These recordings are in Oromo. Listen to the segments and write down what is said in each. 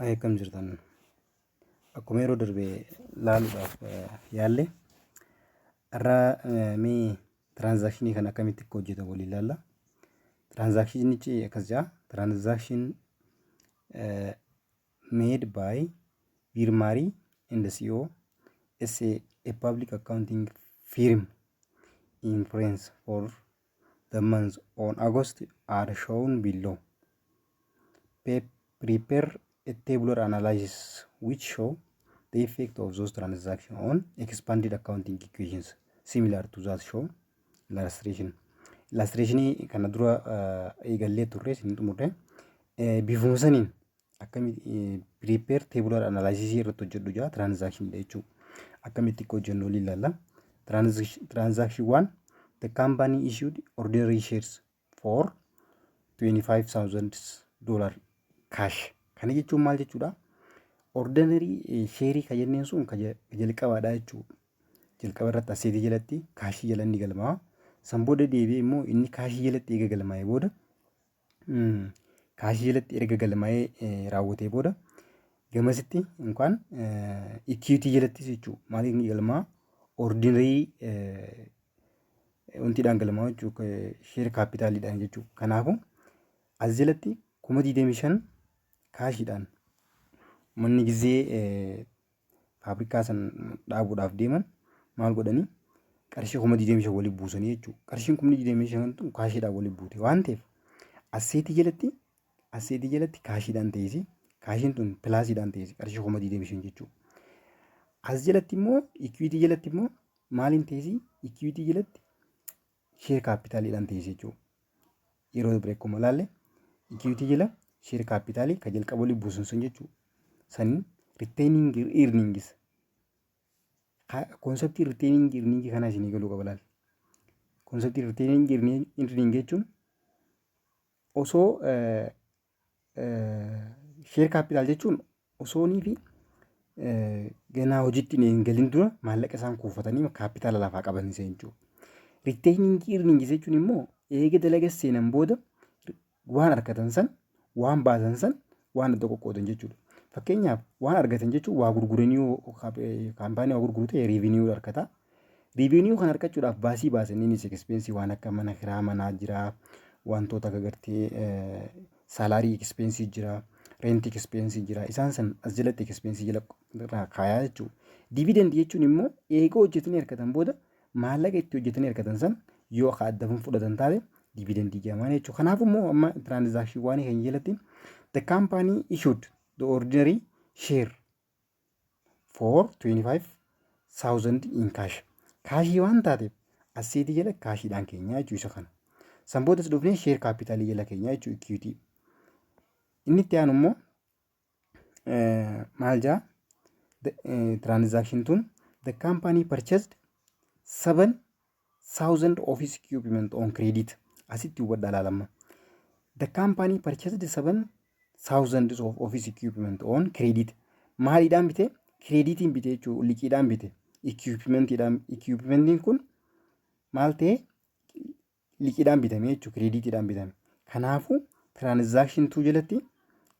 Akkam jirtan? Akkuma yeroo darbe laaluudhaaf yaalle, har'a mee transactionii kana akkamitti akka hojjetan waliin ilaalla. Transactionichi akkas jedha. Transaction made by Birmari and CO SA, a public accounting firm in France, for the month on August are shown below. Prepare a tabular analysis which show the effect of those transactions on expanded accounting equations similar to that shown illustration. Illustrationii kana dura eegallee turre, isin xumurre. Bifuma saniin akkamitti prepare tabular analysis irratti hojjedhu jira, transaction jechuudha. Akkamitti akka hojjennu waliin ilaalla. Transaction 1: the company issued ordinary shares for $25,000 cash. Kana jechuun maal jechuudha? Ordinary share kan jenneen sun kan jalqabaadha jechuudha. Jalqaba irratti assetii jalatti cashii jala inni galmaa'a. San booda deebi'ee immoo inni cashii jalatti eega galmaa'ee booda, cashii jalatti erga galmaa'ee raawwatee booda, gamasitti yookaan equity jalattis jechuudha. Maaliif inni galmaa'a? Ordinary wantiidhaan galmaa'a jechuudha. Share capitaliidhaan jechuudha. Kanaafuu as jalatti 25,000 cashiidhaan manni gizee faabrikaa san dhaabuudhaaf deeman maal godhanii? Qarshii 25,000 waliin buusanii jechuudha. Qarshiin 25,000 tun cashiidhaan waliin buute waan ta'eef, assetii jalatti cashiidhaan ta'eesi, cashiin tun plusiidhaan ta'eesi, qarshii 25,000 jechuudha. As jalatti immoo, equity jalatti immoo maaliin ta'eesi? Equity jalatti share capitaliidhaan ta'eesi jechuudha. Yeroo dabre akkuma ilaalle, equity jala share capitalii kan jalqaba waliin buusan sun jechuudha. Saniin retaining earnings, conceptii retaining earnings kana isinii galuu qaba laal. Conceptii retaining earnings jechuun osoo share capital jechuun osoonii fi ganaa hojiitti hin galin dura maallaqa isaan kuufatanii kaapitaala lafaa qaban isa jechuudha. Retaining earnings jechuun immoo eega dalaga seenan booda waan argatan san, waan baasan san waan adda qoqqoodan jechuudha. Fakkeenyaaf, waan argatan jechuun waa gurguranii, kaampaanii waa gurguru ta'e, revenue argata. Revenue kan argachuudhaaf baasii baasan innis expensii waan akka mana kiraa manaa jira, wantoota akka gartee salary expensii jira, rent expensii jira. Isaan san as jalatti expensii jala kaayaa jechuudha. Dividendii jechuun immoo eega hojjetanii argatan booda maallaqa itti hojjetanii argatan san yoo akka adda fudhatan taate dividendii jedhama jechuudha. Kanaaf immoo amma transaction waan kan jalatti the company issued the ordinary share for 25,000 in cash. Cashii waan taateef assetii jala cashiidhaan keenya jechuu isa kana. San boodas dhufnee share capitalii jala keenya jechuu equity. Inni itti aanu immoo maal jaa? Transaction tun, the company purchased 7,000 office equipment on credit. Asitti hubadhaa ilaalama. The company purchased 7,000 of office equipment on credit. Maaliidhaan bite? Creditiin bite jechuudha. Liqiidhaan bite. Equipmentiidhaan, equipmentiin kun maal ta'e? Liqiidhaan bitame jechuudha. Creditiidhaan bitame. Kanaafuu transaction 2 jalatti,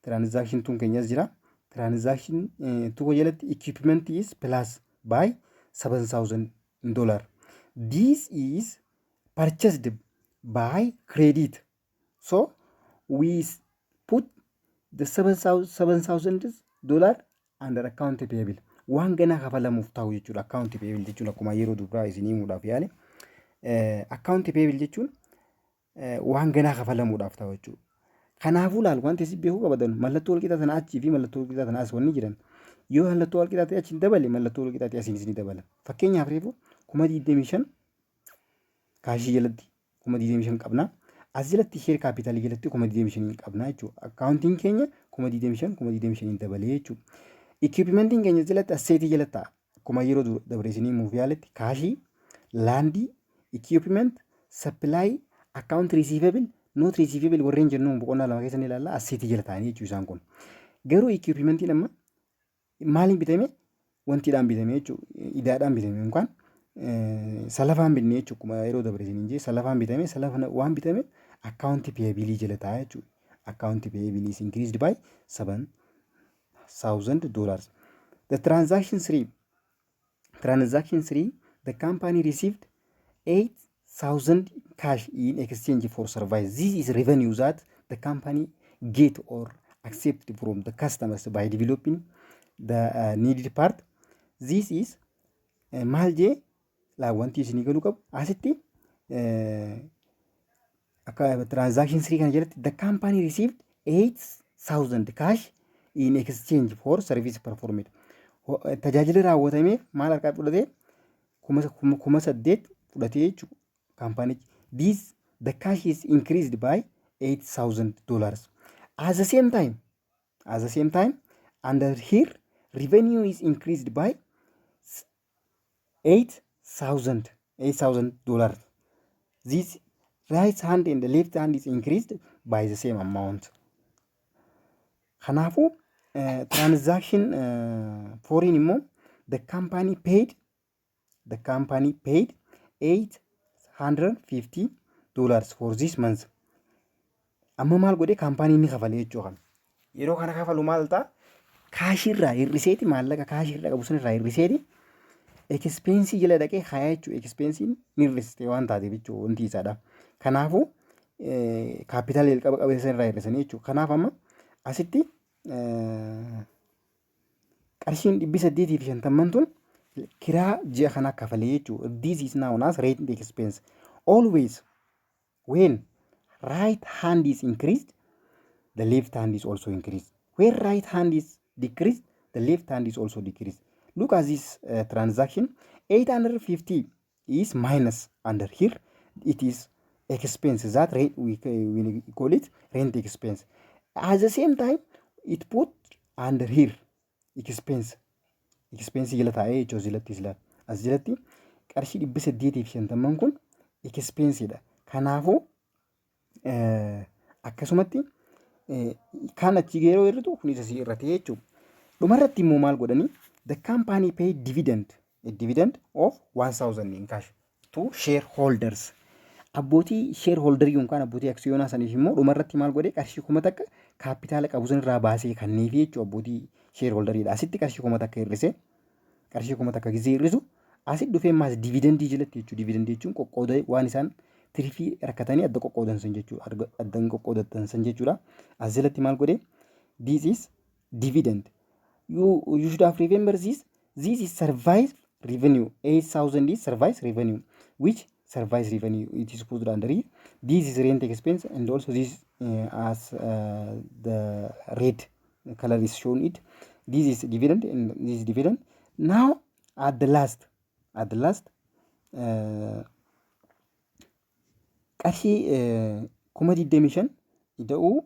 transaction 2 keenyas jira. Transaction 2 jalatti equipment is plus by $7,000. This is purchased by credit. So we put the $7,000 under account payable. Waan ganaa kafalamuuf ta'u jechuudha. Account payable jechuun akkuma yeroo duraa isinii himuudhaaf yaale, account payable jechuun waan ganaa kafalamuudhaaf ta'u jechuudha. Kanaafuu laal, wanti isin beekuu qabadan mallattoo walqixa sana achii fi mallattoo walqixa sana as wanni jiran, yoo mallattoo walqixa ta'e achiin dabale, mallattoo walqixa ta'e asiin isinii dabala. Fakkeenyaaf, reefu 25,000 cashii jalatti 25,000 qabna. As jalatti share capitalii jalatti 25,000 qabna jechuudha. Accountiin keenya 25,000 25,000 dabalee jechuudha. Equipmentiin keenya jalatti assetii jalatti ta'a. Akkuma yeroo dabre isinii himuuf yaaletti, cashii, landii, equipment, supply, account receivable, note receivable warreen jennuun boqonnaa lama keessa ni ilaalla, assetii jala ta'anii jechuudha isaan kun. Garuu equipmentiin amma maaliin bitame? Wantiidhaan bitame jechuudha. Idaadhaan bitame yookaan salafaan bitne jechuudha. Akkuma yeroo dabre isiniin jee, salafaan bitame, salafa waan bitame account payable jala ta'a jechuudha. Account payable is increased by seven $1,000. The transaction three, the company received 8,000 cash in exchange for service. This is revenue that the company get or accept from the customers by developing the needed part. This is maal jee laa, wanti isinii galuu qabu asitti akka transaction 3 kana jalatti the company received 8,000 cash in exchange for service performed. Tajaajila raawwatameef maal harkaa fudhatee? 8,000 fudhatee jechuudha kaampaanichi. This the cash is increased by $8,000. At the same time, under here revenue is increased by $8,000. This right hand and the left hand is increased by the same amount. Kanaafuu transaction fouriin immoo the company paid $850 for this month. Amma maal godhe? Kaampaaniin ni kafale jechuu kana. Yeroo kana kafalu maal ta'a? Cashiirraa hir'iseeti, maallaqa cashiirraa qabu sanirraa hir'iseeti expensii jala dhaqee hayaa jechuudha. Expensiin ni hir'iste waan taateef jechuudha wanti isaadha. Kanaafuu kaapitaala jalqaba qabeessa sanirraa hir'isanii jechuudha. Kanaaf amma asitti qarshiin 850n tun kiraa ji'a kanaa kafalee jechuudha. This is known as rent expense. Always when right hand is increased, the left hand is also increased. When right hand is decreased, the left hand is also decreased. Look at this transaction. 850 is minus under here. It is expense that rent, we call it rent expense. At the same time, it put under here expense. Expense jala taa'ee jechuudha jalatti sila. As jalatti qarshii 850n kun expensiidha. Kanaafuu akkasumatti kan achi yeroo hir'itu kunis asii irratti jechuudha. Dhumarratti immoo maal godhanii? The company pay dividend, a dividend of 1000 in cash to shareholders. Abbootii shareholderii yookaan abbootii aksiyoonaa saniif immoo dhumarratti maal godhee? Qarshii 1000 kaapitaala qabu sanirraa baasee kenneefi jechuudha abbootii shareholderiidha. Asitti qarshii 1000 hir'ise, qarshii 1000 gizee hir'isu asitti dhufee maas dividendii jalatti jechuudha. Dividendii jechuun qoqqooda waan isaan tirfii rakkatanii adda qoqqoodan san jechuudha. Adda qoqqoodatan san jechuudha. As jalatti maal godhee? This is dividend. You should have remember this. This is service revenue. 8000 is service revenue. Which service revenue it is put under here. This is rent expense and also this as the red color is shown it. This is dividend and this is dividend. Now at the last qarshii 25,000 ida'uu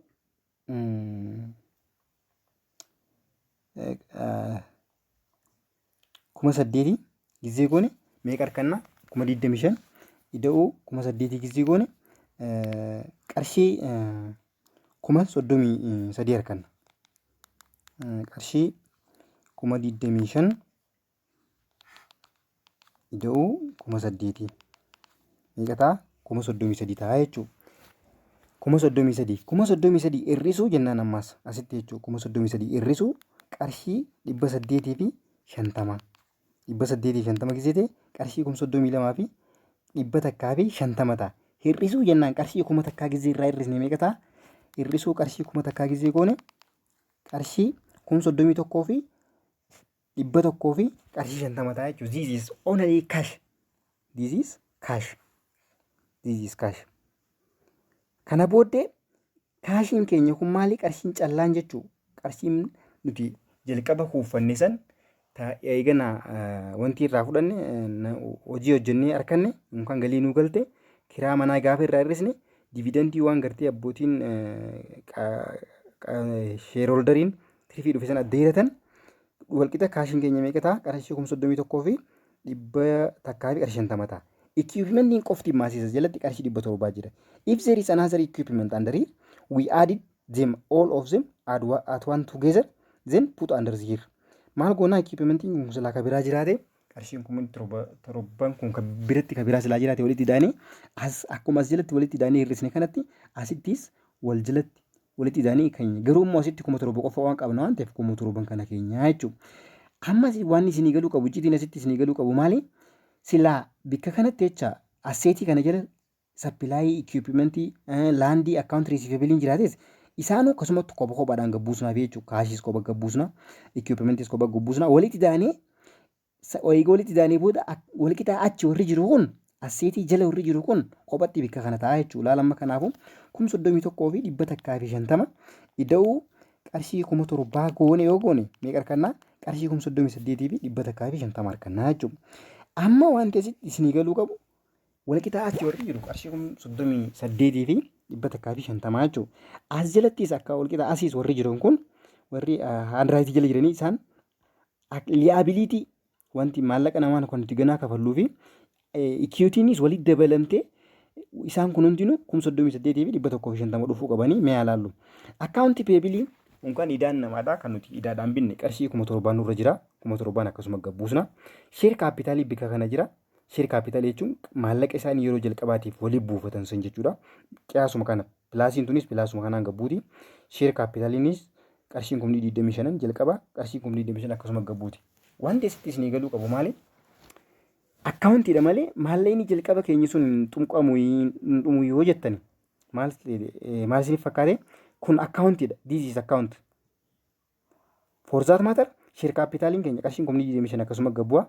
8,000 gizee goone meeqa arganna? 25,000 ida'uu 8,000 gizee goone qarshii 33,000 arganna. Qarshii 25,000 ida'uu 8,000 meeqa ta'a? 33,000 ta'a jechuudha. 33,000, 33,000 hir'isuu jennaan ammas asitti jechuudha. 33,000 hir'isuu qarshii 850, 850 gisee ta'e qarshii 32,150 ta'a. Hir'isuu jennaan qarshii 1000 gisee irraa hir'isne meeqa ta'a? Hir'isuu qarshii 1000 gisee goone qarshii 31,100 fi qarshii 50 ta'a jechuudha. This is only cash. This is cash. This is cash. Kana booddee cashiin keenya kun maali? Qarshiin callaan jechuudha. Qarshiin nuti jalqaba kuufanne san eegana wanti irraa fudhanne, hojii hojjennee harkanne yookaan galii nuu galte, kiraa manaa gaafa irraa hir'isne, dividendii waan gartee abbootiin shareholderiin tirfii dhufe sana adda hiratan walqixa cashiin keenya meeqa ta'a? Qarshii 31,100 fi qarshii 50 ta'a. Equipmentiin qofti maasiisa jalatti qarshii 700 jira. If there is another equipment under here, we added them, all of them at one together, then put under here. Maal goonaa? Equipmentiin kun silaa ka biraa jiraate, qarshiin 7,000n kun ka biratti ka biraa silaa jiraate walitti hidhaanii as akkuma as jalatti walitti hidhaanii hir'isne kanatti asittis wal jalatti Walitti idaanii keenya. Garuu immoo asitti 7,000 qofa waan qabna waan ta'eef 7,000 kana keenyaa jechuudha. Ammas waan isinii galuu qabu, iccitiin asitti isinii galuu qabu maali? Silaa bikka kanatti jecha assetii kana jala supplyii, equipmentii, landii, account receivableiin jiraates isaanuu akkasumatti kopha kophaadhaan gabbuusnaaf jechuudha. Cashiis kopha gabbuusna, equipmentiis kopha gabbuusna. Walitti idaanii, eega walitti idaanii booda walqixaa achi warri jiru kun, assetii jala warri jiru kun kophatti bikka kana ta'a jechuudha. Laala amma kanaafuu 31,150 ida'uu qarshii 7,000 goone yoo goone meeqa harkannaa? Qarshii 38,150 harkannaa jechuudha. Amma wanti asitti isinii galuu qabu walqixaa achi warri jiru qarshii 38,150 jechuudha. As jalattis akka walqixaa asiis warri jiran kun, warri hand rightii jala jiranii, isaan liability, wanti maallaqa namaan kan nuti ganaa kafalluu fi equitynis walitti dabalamtee isaan kun hundinuu 38,150 dhufuu qabanii mee ilaallu. Account payableii kun kan idaan namaadha, kan nuti idaadhaan binne qarshii 7,000 nurra jira. 7,000 akkasuma gabbuusna. Share capitalii bika kana jira. Share capitalii jechuun maallaqa isaanii yeroo jalqabaatiif waliin buufatan sun jechuudha. Qiyaasuma kana plusiin tunis plusuma kanaan gabbuuti. Share capitaliinis qarshiin 25,000 jalqaba qarshii 25,000 akkasuma gabbuuti. Wanti asitti isinii galuu qabu maali? Accountiidha malee maallaqni jalqaba keenya sun hin xumqamu, hin dhumu yoo jettani maal maal isiniif fakkaate? Kun accountiidha. This is account. For that matter, share capitaliin keenya qarshiin 25,000 akkasuma gabbu'a.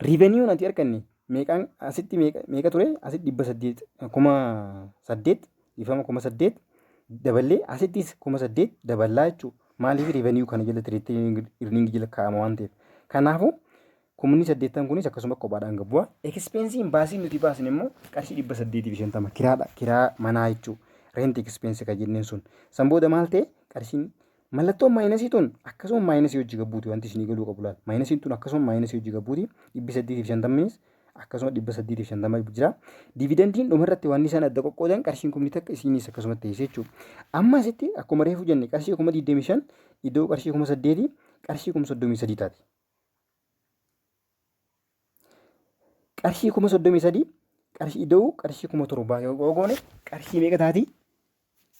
Revenueun ati arganne meeqaan asitti meeqa ture? Asitti 800, 8,000, dhiifama, 8,000 daballee asittis 8,000 daballaa jechuudha. Maaliif? Revenue kana jalatti earning jala kaa'ama waan ta'eef. Kanaafuu 80,000 kunis akkasuma kophaadhaan gabbu'a. Expensiin, baasiin nuti baasne immoo qarshii 850 kiraadha. Kiraa manaa jechuudha. Rent expense kan jenneen sun. San booda maal ta'e? Qarshiin mallattoon minusii tun akkasuma minusii hojii gabbuuti, wanti isinii galuu qabu laal. Minusiin tun akkasuma minusii hojii gabbuuti. 850nis akkasuma 850 jira. Dividendiin dhumarratti wanni isaan adda qoqqoodan qarshiin 1,000 isinis akkasuma teessee jechuudha. Amma asitti akkuma reefu jenne qarshii 25,000 iddoo qarshii 8,000 qarshii 33,000 taati. Qarshii 33,000 qarshii iddoo qarshii 7,000 yoo goone qarshii meeqa taati?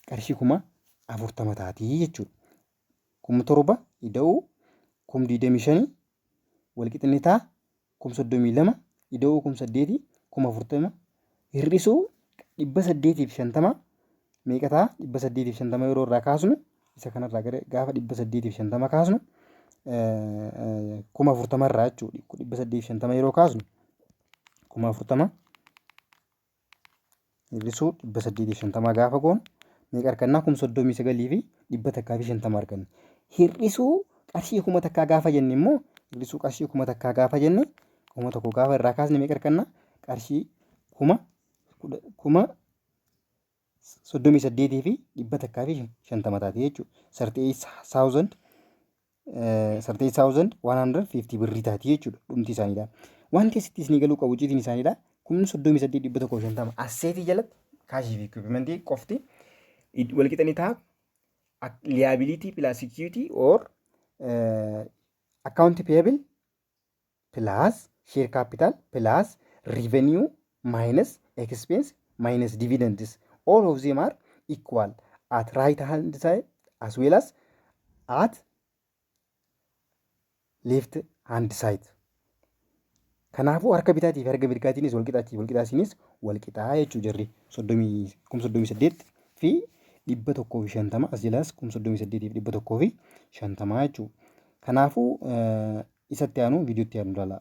Qarshii 40,000 taati jechuudha. 7,000 ida'uu 25,000 walqixxinni ta'a 32,000 ida'uu 8,000 40,000 hir'isuu 850 meeqa ta'a? 850 yeroo irraa kaasnu, isa kanarraa gara gaafa 850 kaasnu, 40,000 irraa jechuudha. 850 yeroo kaasnu, 40,000 hir'isuu 850 gaafa goonu meeqa argannaa? 39,150 arganna. Hir'isuu qarshii 1,000 gaafa jenne immoo, hir'isuu qarshii 1,000 gaafa jenne, 1,000 gaafa irraa kaasne meeqa arganna? Qarshii 38,150 taate jechuudha. 38,150 birrii taati jechuudha dhumti isaaniidha. Wanti asitti isinii galuu qabu icciitiin isaaniidha. 38,150 assetii jalatti cashii fi equipmentii qofti walqixanii ta'a. Liability plus equity or account payable plus share capital plus revenue minus expense minus dividends, all of them are equal at right hand side as well as at left hand side. Kanaafuu harka bitaatii fi harka mirgaatiinis walqixaatii, walqixaasiinis walqixaa jechuu jirri 38,150 as jalaas 38,150 jechuu. Kanaafuu isatti aanu viidiyootti aanu ilaala.